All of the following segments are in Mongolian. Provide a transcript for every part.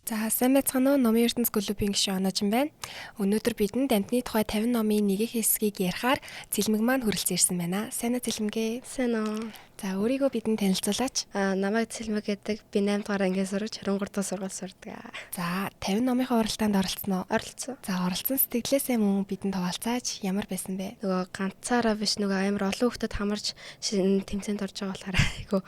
За, сайн байцгаана уу? Номын ертөнц клубын гишүүн Оноожин байна. Өнөөдөр бидэнд амьтны тухай 50 номын нэгэн хэсгийг ярихаар Цэлмэг маань хүрэлцэн ирсэн байна. Сайн уу, Цэлмэгээ? Сайн уу. За, өөрийгөө бидэнд танилцуулаач. Намайг Цэлмэг гэдэг. Би 8 дугаар ангийн сурагч, 23 дахь сургууль сурдаг. За, 50 номынхоо уралдаанд оролцсон уу? Оролцсон. За, оролцсон сэтгэлээсээ мөн бидэнд хуваалцаач. Ямар байсан бэ? Нөгөө ганцаараа биш, нөгөө амар олон хүүхдэд хамарч тэмцээнд орж байгаа болохоор айгүй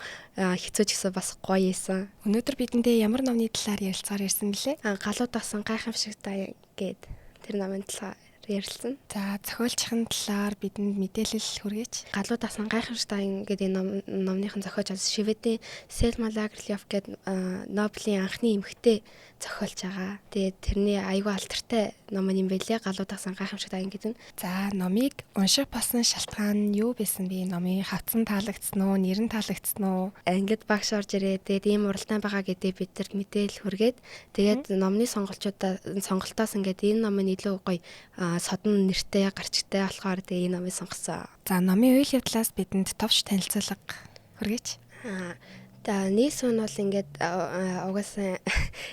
хэцүү ч гэсэн бас гоё исэн. Өнөөдөр бидэндээ ямар номны талаар ярилцгаар ирсэн бэлээ? Галуу дасан гайхамшиг даа гээд тэр номын талаар ярилцсан. За, зохиолчийн талаар бидэнд мэдээлэл хүргээч. Галуу дасан гайхамшиг даа гэдэг энэ номныхан зохиолч Шведийн Селма Лагерлёф гээд Нобелийн анхны эмэгтэй зохиолч байгаа. Тэгээд тэрний айгүй алдартай ном юм байлээ. Галуу дасан гайхамшиг даа гэдэг нь. За, номыг унших болсон шалтгаан нь юу байсан бэ? Номын хавцсан таалагдсан уу? Нэр нь таалагдсан уу? Ингээд багш орж ирээд, тэгээд ийм уралдаан байгаа гэдэг бидэрт мэдээлэл хүргээд, тэгээд номны сонголчуудаа сонголтоос ингээд энэ ном нь илүү гоё содон нэртэй гарчтай болохоор тэгээ энэ номыг сонгосон. За, номын үйл явдлаас бидэнд товч танилцуулга хүргээч. За, Нилсон бол ингээд угаасаа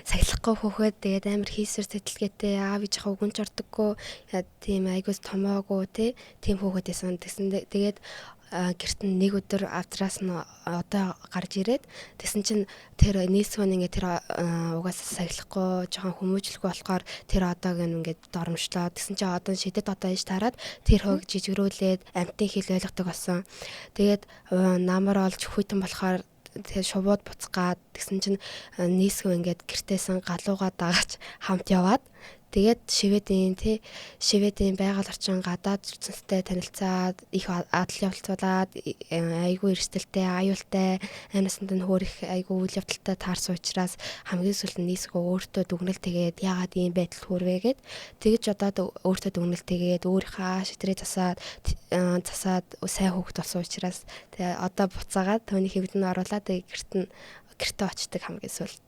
сахилахгүй хөөхөд, тэгээд амар хийсвэр сэтгэлгээтэй, аав ээжийнхээ үгэнч ордоггүй, тийм айгуус томоогүй тийм хөөхөд байсан. Тэгсэн тэгээд гэрт нь нэг өдөр авдраас нь одоо гарч ирээд, тэгсэн чинь тэр Нилсон ингээд тэр угаасаа сахилахгүй, жоохон хүмүүжлэхгүй болохоор тэр одоог ингээд доромжлоо. Тэгсэн чинь одоо шидэд одоо иж тараад тэр хөөг жижигрүүлээд амьтын хэл ойлгодог болсон. Тэгээд намар олж хүйтэн болохоор тэгээд шувууд буцгаад, тэгсэн чинь нийсгэн ингээд гэртээсэн галуугаа дагаж хамт яваад, тэгээд Шведийн байгаль орчин, гадаад ертөнцтэй танилцаад, их адал явдалцуулаад, айгүй эрсдэлтэй, аюултай амнасанд нь хөөрөх айгүй үйл явдалтай таарсан учраас хамгийн сүүлд нь нийсгөө өөртөө дүгнэлт тэгээд яагаад ийм байдал хүрвэ гэд тэгж одоод өөртөө дүгнэлт тэгээд өөрийнхөө шитрээ засаад засаад сайн хүүхэд болсон учраас тэгээ одоо буцаагаад түүний хэвд нь оруулаад, тэгээ гэрт нь гэртээ очдөг хамгийн сүүлд.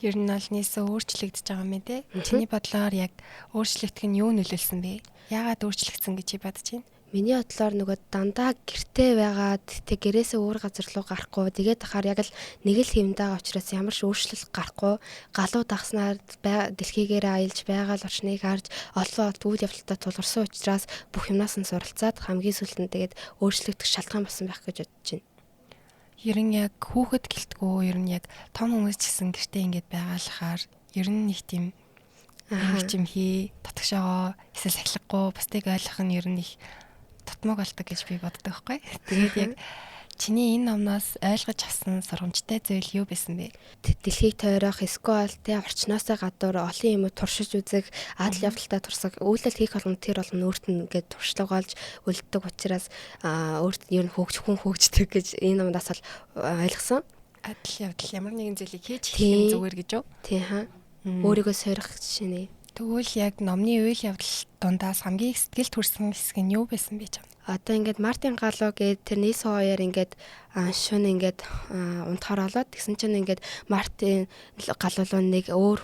Ер нь бол нийсээ өөрчлөгдөж байгаа юм тий. Чиний бодлоор яг өөрчлөгдөх нь юу нөлөөлсөн бэ? Яагаад өөрчлөгдсөн гэж чи бодож байна? Миний бодлоор нөгөө дандаа гэртээ байгаад, тэг гэрээсээ өөр газар руу гарахгүй, тэгээд ахаар яг л нэг л хэмд байгаа учраас ямар ч өөрчлөлт гарахгүй, галуу дагснаар дэлхийгээр аялж, байгаль орчныг харж, олон үйл явдалтай тулгарсан учраас бүх юмнаас нь суралцаад хамгийн сүүлд нь тэгээд өөрчлөгдөх шалтгаан болсон байх гэж бодож байна. Ер нь яг хүүхэд гэлтгүү, ер нь яг том хүмүүс ч гэсэн гэртээ ингээд байгаалахаар ер нь нэг тийм юм хий, татгшоогоо эсвэл сахилахгүй, бусдыг ойлгох нь ер нь их тутмаг болдог гэж би боддог байхгүй. Тэгээд яг чиний энэ номноос ойлгож авсан сургамжтай зүйл юу байсан бэ? Дэлхийг тойрох, эсвэл тэ орчноосоо гадуур олон юм туршиж үзэх, адал явдалтай турсах, үйлдэл хийх болгонд тэр болгоно өөрт нь ингээд туршлага олж үлддэг учраас өөрт нь ер нь хүн хөгждөг гэж энэ номноос л ойлгосон. Адал явдал, ямар нэгэн зүйлийг хийж хийх зүгээр гэж үү? Тийм хаа. Өөрийгөө сойрох жишээ нэ. Тэгвэл яг номны үйл явдал дундаас хамгийн их сэтгэлд хүрсэн хэсэг нь юу байсан бэ чам? Одоо ингээд Мартин Галуу гээд тэр Нилс хоёр ингээд шөнө ингээд унтахаар олоод, тэгсэн чинь ингээд Мартин Галуу руу нэг өөр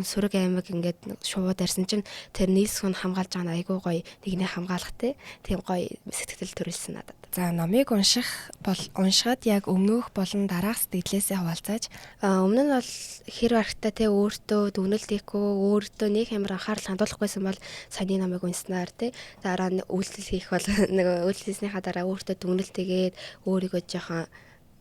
сүрэг аймаг ингээд шувууд арьсан чинь тэр Нилс хүн хамгаалж байгаа нь айгүй гоё нэгний хамгаалах тийм гоё сэтгэл төрүүлсэн надад. За, номыг унших бол уншихад яг өмнөх болон дараах сэтгэлээсээ хуваалцаач. Өмнө нь бол хэр барагтаа те өөртөө дүгнэлт хийхгүй, өөртөө нэг амар анхаарал хандуулахгүйсэн бол саяны номыг унснаар те дараа нь үйлдэл хийх бол нөгөө үйлдэл хийснийхаа дараа өөртөө дүгнэлт хийгээд өөрийгөө жоохон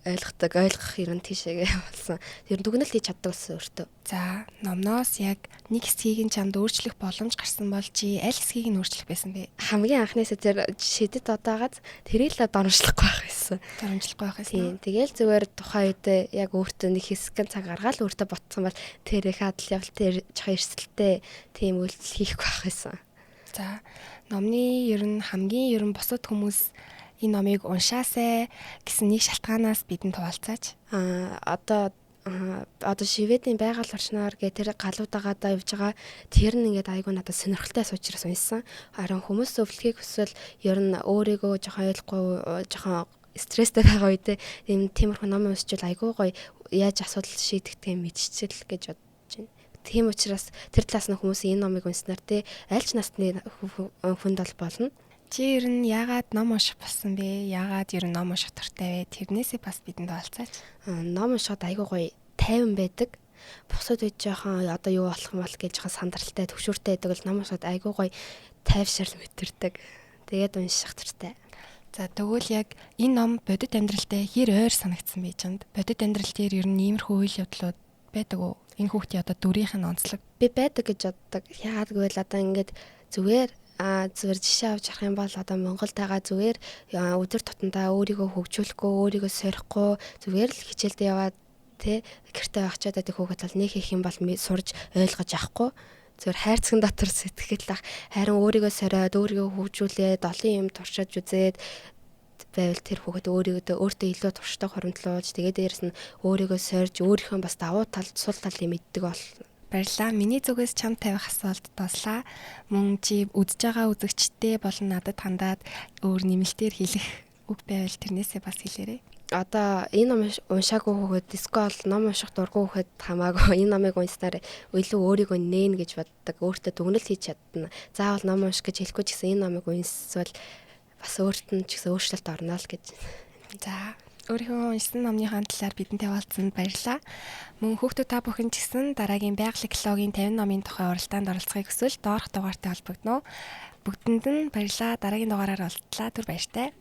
ойлгодог, ойлгох ер нь тийшээгээ болсон. Ер нь дүгнэлт хийж чаддаг болсон өөртөө. За, номноос яг нэг хэсгийг нь чамд өөрчлөх боломж гарсан бол чи аль хэсгийг нь өөрчлөх байсан бэ? Хамгийн анхнаасаа тэр шидэд одоогоос тэрийг л доромжлохгүй байх байсан. Доромжлохгүй байх байсан. Тийм. Тэгээл зүгээр тухайн үед яг өөртөө нэг хэсэгэн цаг гаргаал өөртөө ботсон бол тэр их адал явдал, тэр жоохон эрсдэлтэй тийм үйлдэл хийхгүй байх байсан. За, номны ер нь хамгийн ер нь бусад хүмүүс энэ номыг уншаасай гэсэн нэг шалтгаанаас бидэнд хуваалцаач. Одоо Шведийн байгаль орчноор гэ тэр галуудагаадаа явж байгаа тэр нь ингээд айгүй надад сонирхолтой учраас уншсан. Харин хүмүүс өвлөхийг хүсвэл ер нь өөрийгөө жоохон ойлгохгүй, жоохон стресстэй байгаа үедээ ийм тиймэрхүү ном уншчихвал айгүй гоё яаж асуудал шийдэгдгийг мэдчихэл гэж бодож байна. Тийм учраас тэр талаас нь хүмүүс энэ номыг уншсанаар те аль ч насны хүнд бол болно. Чи ер нь яагаад ном унших болсон бэ? Яагаад ер нь ном унших дуртай вэ? Тэрнээсээ бас бидэнд хуваалцаач. Ном уншихад айгүй гоё тайван байдаг. Бусад үед жоохон одоо юу болох юм бол гэж жоохон сандралтай, төвшөөртэй байдаг бол ном уншихад айгүй гоё тайвшрал мэдэрдэг. Тэгээд унших дуртай. За, тэгвэл яг энэ ном бодит амьдралтай хэр ойр санагдсан бэ чамд? Бодит амьдрал дээр ер нь иймэрхүү үйл явдлууд байдаг уу? Энэ хүүхдийн одоо дүрийнх нь онцлог. Би байдаг гэж боддог. Яагаад гэвэл одоо ингээд зүгээр жишээ авч харах юм бол одоо Монголд байгаа зүгээр өдөр тутамдаа өөрийгөө хөгжүүлэхгүй, өөрийгөө сорихгүй, зүгээр л хичээлдээ яваад тэ гэртээ байх ч одоо тэг хүүхэд бол нэг хийх юм бол сурж ойлгож авахгүй, зүгээр хайрцаган дотор сэтгэл ах. Харин өөрийгөө сориод, өөрийгөө хөгжүүлээд, олон юм туршиж үзээд байвал тэр хүүхэд өөрийгөө өөртөө илүү туршлага хуримтлуулж, тэгээд дээрэс нь өөрийгөө сорж, өөрийнхөө бас давуу тал, сул талыг мэддэг бол. Баярлалаа. Миний зүгээс чамд тавих асуулт дуслаа. Мөн чи үзэж байгаа үзэгчтэй болон надад хандаад өөр нэмэлтээр хэлэх үг байвал тэрнээсээ бас хэлээрэй. Одоо энэ ном уншаагүй хүүхэд, эсвэл ном унших дургүй хүүхэд хамаагүй энэ номыг уншсанаар илүү өөрийгөө нээн гэж боддог. Өөртөө дүгнэлт хийж чадна. Заавал ном унших гэж хэлэхгүй ч гэсэн энэ номыг уншвал бас өөрт нь ч гэсэн өөрчлөлт орно л гэж. За, өөрийнхөө уншсан номныхаа талаар бидэнтэй хуваалцсанд баярлалаа. Мөн хүүхдүүд та бүхэн ч гэсэн дараагийн байгалийн экологийн 50 номын тухай уралдаанд оролцохыг хүсвэл доорх дугаартай холбогдно. Бүгдэнд нь баярлалаа. Дараагийн дугаараар уулзлаа. Түр баяртай.